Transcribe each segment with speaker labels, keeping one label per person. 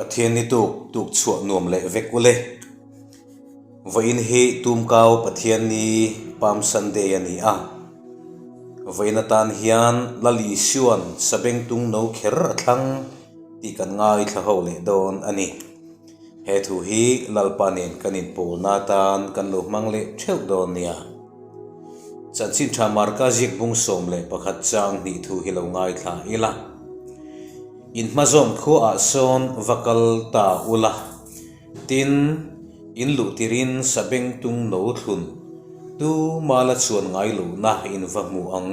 Speaker 1: Pathian ni tuk tuk chhuah nuam leh vek ule. Vawiin hi Tumkau Pathian ni Palm Sunday a ni a. Vawiin atan hian Lal Isua'n Sabengtung no kher a thlang tih kan ngaithla ho leh dawn a ni. He thu hi Lalpa nen kan inpawlna atan kan lo hmang leh theuh dawn nia. Chanchin tha Marka ziak bung 11 chang hnih thu hi lo ngaithla ila. In hmazawm khuaah sawn va kal ta ula, tin, in luh tirin sabengtung no thlun tu mala chuan ngai lohna in va hmu ang,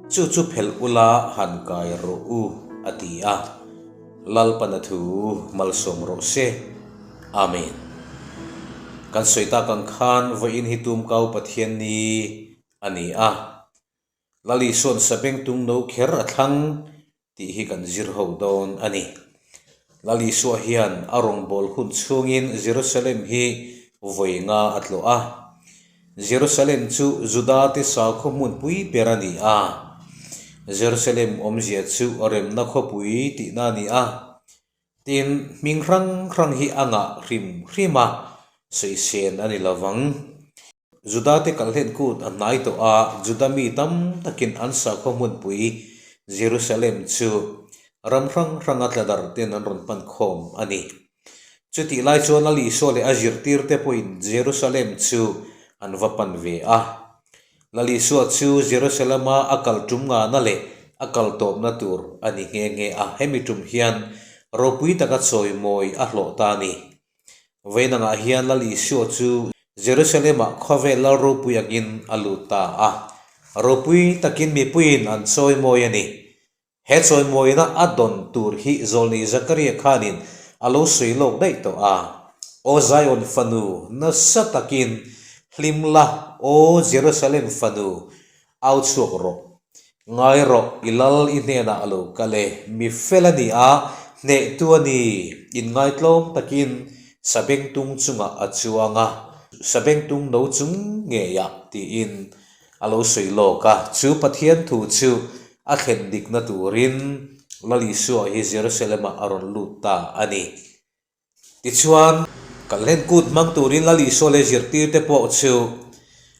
Speaker 1: chu chu phelh ula han kai rawh u, a ti a. Lalpana thu malsawm rawh se. Amen. Kan sawi tak ang khan vawiin hi Tumkau Pathian ni a ni a. Lal Isua'n sabengtung no kher a thlang tih hi kan zir ho dawn a ni. Lal Isua hian a rawngbâwl hun chhungin Jerusalem hi vawi nga a tlawh a. Jerusalem chu Judate sakhaw hmunpui ber a ni a. Jerusalem awmzia chu remna khawpui tihna a ni a. Tin, hming hrang hrang hi a ngah hrim hrim a, sawisên a ni lo vang. Judate kalhlen kut a hnai tawh a, Juda mi tam takin an sakhaw hmunpui Jerusalem chu ram hrang hranga tladar ten an rawn hman khawm a ni. Chutih lai chuan Lal Isua leh a zirtirte pawhin Jerusalem chu an va pan ve a. Lal Isua chu Jerusalem-a a kal tum ngana leh a kal tawpna tur a ni nghe nghe a, hemi tum hian ropui taka chawimawi a hlawh ta a ni. Vainangah hian Lal Isua chu Jerusalem-ah khawvel lal ropui angin a lut ta a. Ropui takin mipuiin an chawimawi a ni. He chawimawina a dawn tur hi Zawlni Zakaria khanin a lo sawi lawk daih tawh a. Aw Zion fanu, nasa takin hlim la, aw Jerusalem fanu, Au chhuak rawh. Ngai rawh, i lal i hnenah a lo kal e. Mi fel a ni a, hnehtu a ni. Inngaitlawm takin sabengtung chungah a chuang a, sabengtung no chung ngeiah tiin a lo sawi lawk a. Chu Pathian thu chu a thlen dikna turin Lal Isua hi Jerusalem-ah a rawn lut ta a ni. Tichuan, Kalhlen kut hmang turin Lal Isua leh zirtirte pawh chu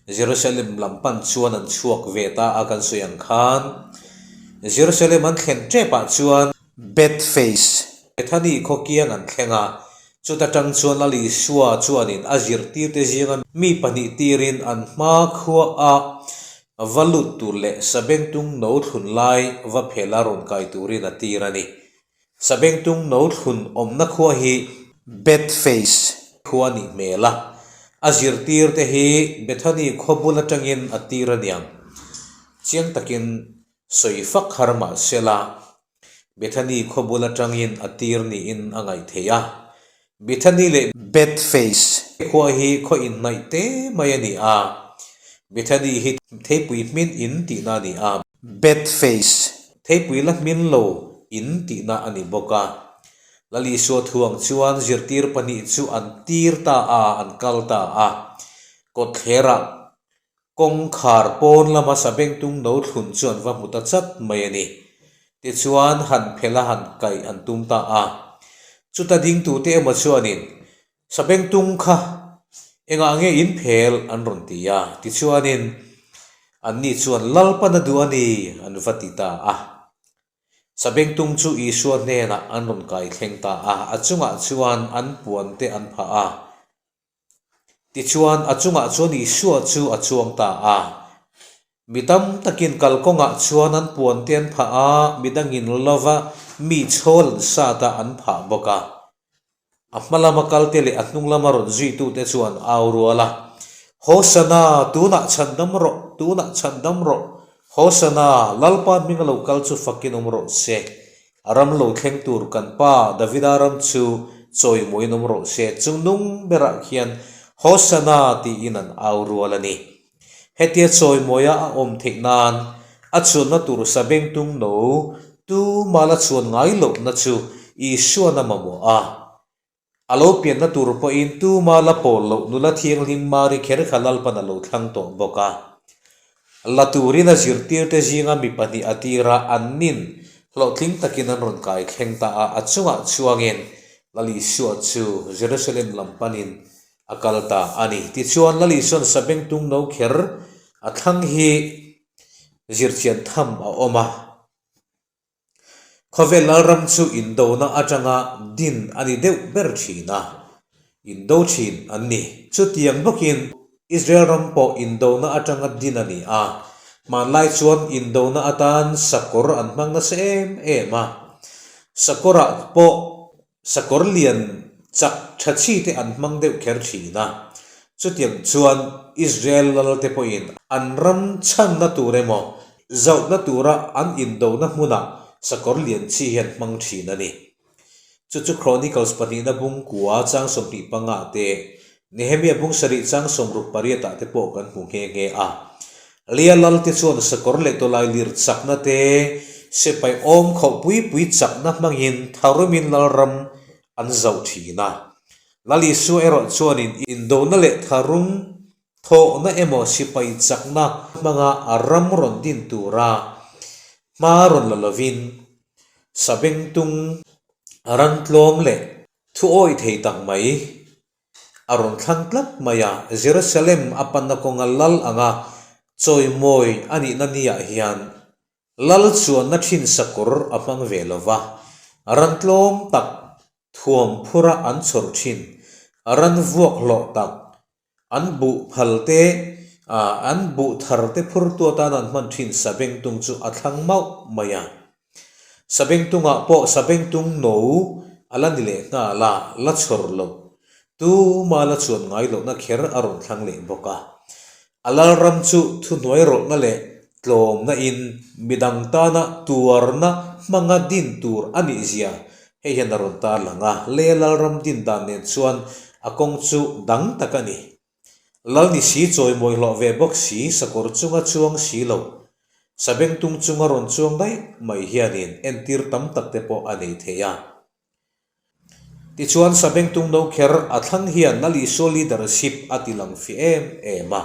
Speaker 1: Jerusalem lam pan chuan an chhuak ve ta a, kan sawi ang khan Jerusalem an thlen tepah chuan Bethphage, Bethany khaw kiang an thleng a, chuta tang chuan Lal Isua chuanin a zirtirte zinga mi pahnih tirin an hma khua a va lut tur leh sabengtung no thlun lai va phela rawn kai turin a tir a ni. Sabengtung no thlun awmna khua hi Bethphage khua a nih hmel a, a zirtir te hi Bethany khaw bul atangin a tir a niang. Chiang takin sawi fak har mah sela, Bethany khaw bul atangin a tir niin a ngaih theih a. Bethany leh Bethphage khua hi khaw inhnaih te mai a ni a, Bethany hi theipui hmin in tihna a ni a. Bethphage theipui la hmin lo in tihna a ni bawk a. Lal Isua thuang chuan zirtir pahnih chu an tir ta a, an kal ta a. Kawtthlerah kawngkhar pawn lama sabengtung no thlun chu an va hmu ta chat mai a ni. Tichuan han phel a han kaih an tum ta a. Chuta dingtute emaw chuanin Sabengtung kha engah nge in phel an rawn ti a, tichuanin anni chuan Lalpan a duh a ni an va ti ta a. Sabengtung chu Isua hnenah an rawn kai thleng ta a, a chungah chuan an puan te an phah a. Tichuan a chungah chuan Isua chu a chuang ta a. Mi tam takin kalkawngah chuan an puan te an phah a, midangin lova mi chhawl an sat a an phah bawk a. A hma lama kalte leh a hnung lama rawn zuitute chuan au rual a, Hosana, tunah chhandam rawh, tunah chhandam rawh, Hosana, Lalpa hminga lo kal chu fakin awm rawh se, a ram lo thleng tur kan pa Davida ram chu chawimawiin awm rawh se, chungnung berah khian Hosana tiin an au rual a ni. Hetia chawimawia a awm theih nan a chuanna tur sabengtung no tu mala chuan ngai lohna chu Isuan a mamawh a. A lo pianna tur pawhin tu mala pawl loh nula thianghlim Mari kher kha Lalpan a lo thlang tawh bawk a. La turin a zirtirte zinga mi pahnih a tir a, an nin hlawhtling takin an rawn kai thleng ta a, a chungah chuangin. Lal Isua chu Jerusalem lam panin a kal ta a ni. Tichuan, Lal Isua'n sabengtung no kher a thlang hi zirchian tham a awm a. Khawvel Lalram chu indona atanga din a ni deuh ber thin a, indo thin an ni. Chutiang bawkin Israel ram pawh indona atanga din a ni a, hmanlai chuan indona atan sakawr an hmang nasa em em a. Sakawrah pawh Sakawr lian chak tha chi te an hmang deuh kher thin a, chutiang chuan Israel lal te pawhin an ram chhanna tur emaw zauhna tura an indona hmunah sakawr lian chi hi an hmang thin a ni. Chu chu Chronicles pahnihna bung kua chang 25 ah te Nehemia bung sarih chang 68 ah te pawh kan hmu nghe nghe a. Lia lal te chuan sakawr leh tawlai lir chakna te, sipai awm khauh pui pui chakna hmangin tharumin lalram an zauh thin a. Lal Isua erawh chuanin indona leh tharum thawhna emaw sipai chakna hmanga a ram rawn din tura hma rawn la lovin sabengtung ran tlawm leh Thu awih thei tak mai a rawn thlang tlat mai a, Jerusalem a panna kawnga lal anga chawimawi a nihna niah hian lal chuanna thin sakawr a hmang ve lo va, ran tlawm tak thuam phura an chhawr thin, ran vuak hlawh tak An buh phal te, an buh thar te phurtu atan an hman thin sabengtung chu a thlang mauh mai a. Sabengtungah pawh sabengtung no a la ni leh nghal a, la chhawr loh, tuma la chuan ngai lohna kher a rawn thlang leh bawk a. A lalram chu thuhnuai rawlhna leh tlawmna in midang tana tuarna hmanga din tur a nih zia Hei hian a rawn tarlang a, Lei Lalram din dan nen chuan a kawng chu dang tak a ni. Lal ni si chawimawi hlawh ve bawk si, sakawr chunga chuang si lo, sabengtung chunga rawn chuang daih mai hianin entir tam tak te pawh a nei thei a. Tichuan sabengtung no kher a thlang hian Lal Isua leadership a ti lang fi em em a.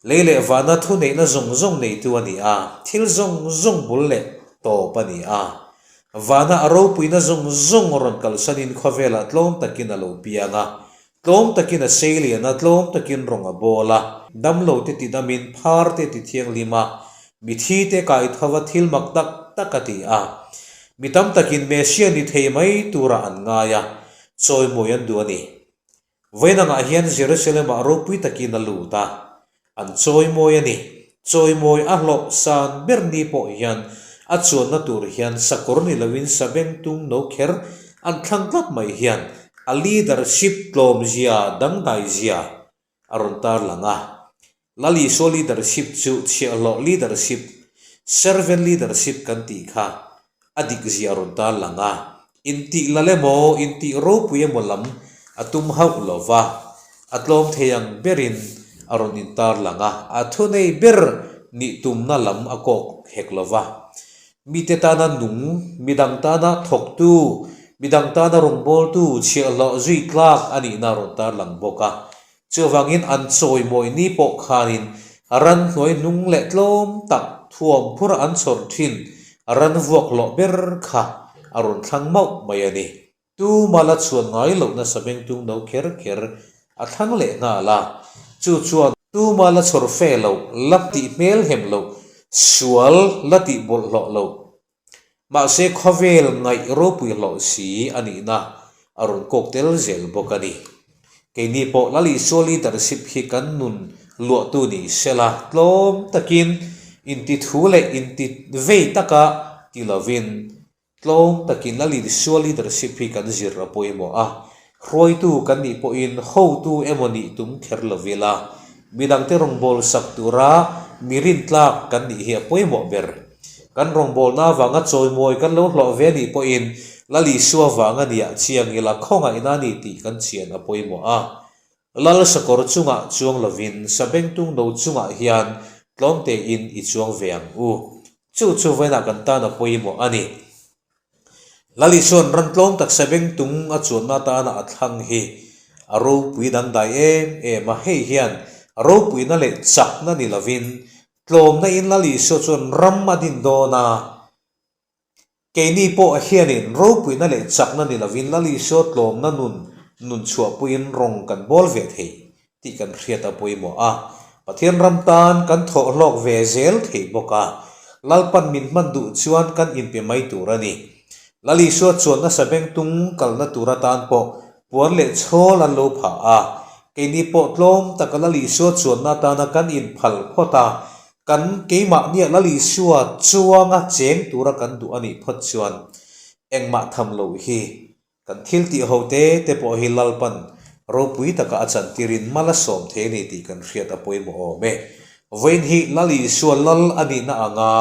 Speaker 1: Lei leh vana thuneihna zawng zawng neitu a ni a, thil zawng zawng bul leh tawp a ni a. Vana a ropuina zawng zawng rawn kalsanin khawvelah tlawm takin a lo piang a, tlawm takin a sei lian a, tlawm takin rawng a bawl a, damlo te tidamin phar te ti thianghlim a, mithi te kai tho a thil mak tak tak a ti a. Mi tam takin Messiah ni thei mai turah an ngai a, chawimawi an duh a ni. Vawiin angah hian Jerusalem-ah ropui takin a lut a, an chawimawi a ni. Chawimawi a hlawh san ber ni pawh hian a chuanna tur hian sakawr ni loin sabengtung no kher an thlang tlat mai hian a leadership tlawmzia dangdaizia a rawn tarlang a. Lal Isua leadership chu chhiahhlawh leadership, servant leadership kan tih kha a dik zia a rawn tarlang a, intih lal emaw, intih ropui emaw lam a tum hauh lo va, a tlawm thei ang berin a rawn intarlang a, a thunei ber nih tumna lam a kawk hek lo va. Mite tana nung, midang tana thawktu, midang tana rawngbawltu chhiahhlawh zui tlak a nihna a rawn tarlang bawk a. Chuvangin an chawimawi ni pawh khanin ran hnuai hnung leh tlawm tak thuam phur an chhawr thin ran vuak hlawh ber kha a rawn thlang mauh mai a ni. Tuma la chhuan ngai lohna sabengtung no kher kher a thlang leh nghal a, chu chuan tuma la chhawr fe loh, la tih hmel hem loh, sual la tih bawlhhlawh loh Mahse khawvel ngaih ropui hlawh si a nihna a rawn kawk tel zel bawk a ni. Keini pawh Lal Isua leadership hi kan nun luahtu ni sela tlawm takin inti thu leh inti vei taka ti lovin tlawm takin Lal Isua leadership hi kan zir a pawimawh a. Hruaitu kan nih pawhin hotu emaw nih tum kher lovila Midangte rawngbâwl sak tura mi rintlâk kan nih hi a pawimawh ber. Kan rawngbâwlna avanga chawimawi kan lo hlawh ve nih pawhin Lal Isua vanga niah chiang ila khawngaihna a ni tih kan chian a pawimawh a. Lal sakawr chungah chuang lovin sabengtung no chungah hian tlawm tein i chuang ve ang u. Chu chu vawiinah kan tan a pawimawh a ni. Lal Isua'n ran tlawm tak sabengtung a chuanna atana a thlang hi a ropui dangdai em em a, hei hian ropuina leh chakna ni lovin tlawmna in Lal Isua chuan ram a din dawn a. Keini pawh hianin ropuina leh chakna ni lovin Lal Isua tlawmna nun nun chhuahpuiin rawng kan bawl ve thei tih kan hriat a pawimawh a. Pathian ram tan kan thawh hlawk ve zel thei bawk a, Lalpan min hman duh chuan kan inpe mai tur a ni. Lal Isua chuan nasa bengtung kalna tur atan pawh puan leh chhawl an lo phah a, keini pawh tlawm taka Lal Isua chuanna atana kan inphal phawt a, Kan keimahnia Lal Isua chuanga cheng tura kan duh a nih phawt chuan engmah tham loh hi kan thil tih ho te te pawh hi Lalpan ropui taka a chantirin mal a sawm thei a ni tih kan hriat a pawimawh awm e. Vawiin hi Lal Isua Lal a nihna anga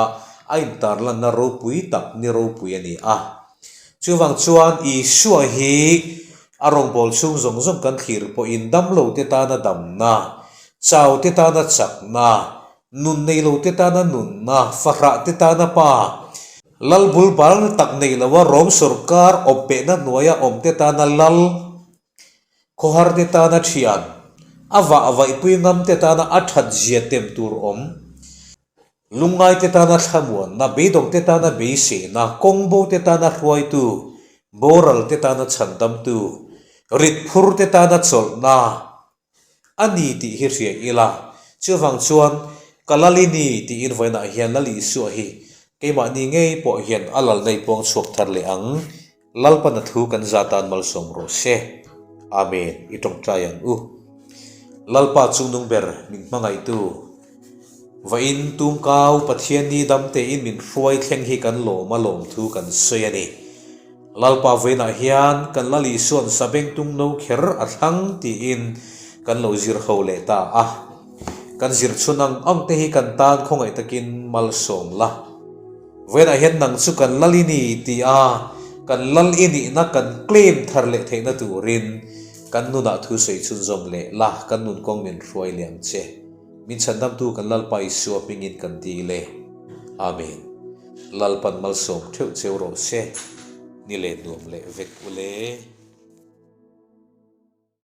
Speaker 1: a intarlanna ropui tak ni ropui a ni a. Chuvang chuan Isua hi a rawngbâwl chhung zawng zawng kan thlir pawhin damlote tana damna, chaute tana chakna, nun neilote tana nunna, fahrahte tana pa, lal bul bal tak nei loa Rom sawrkar awpbehna hnuaia awmte tana lal, khawharte tana thian, a vah vaihpui ngamte tana a thatzia tem tur awm. Lungngaite tana thlamuanna, beidawngte tana beiseina, kawngbote tana hruaitu, boralte tana chhandamtu, ritphurte tana chawlhna a ni tih hi hria ila. Chuvang chuan, ka lal i ni tiin vawiinah hian Lal Isua hi keimahni ngei pawh hian a lalna i puang chhuak thar leh ang. Lalpana thu kan za tan malsawm rawh se. Amen. I tawngtai ang u. Lalpa chungnung ber min hmangaihtu. Vawiin tumkau Pathian ni dam tein min hruai thleng hi kan lawm a lawm thu kan sawi a ni. Lalpa vawiinah hian kan Lal Isua'n sabengtung no kher a thlang tiin kan lo zir ho leh ta a. Kan zir chhun ang ang te hi kan tan khawngaih takin malsawm la. Vawiinah hian nang chu kan lal i ni ti a, kan lal i nihna kan claim thar leh theihna turin kan nunah thu sawi chhunzawm leh la, kan nun kawng min hruai leh ang che. Min chhandamtu kan Lalpa Isua hmingin kan dil e. Amen. Lalpan malsawm theuh cheu rawh se. Ni leh nuam leh vek ule.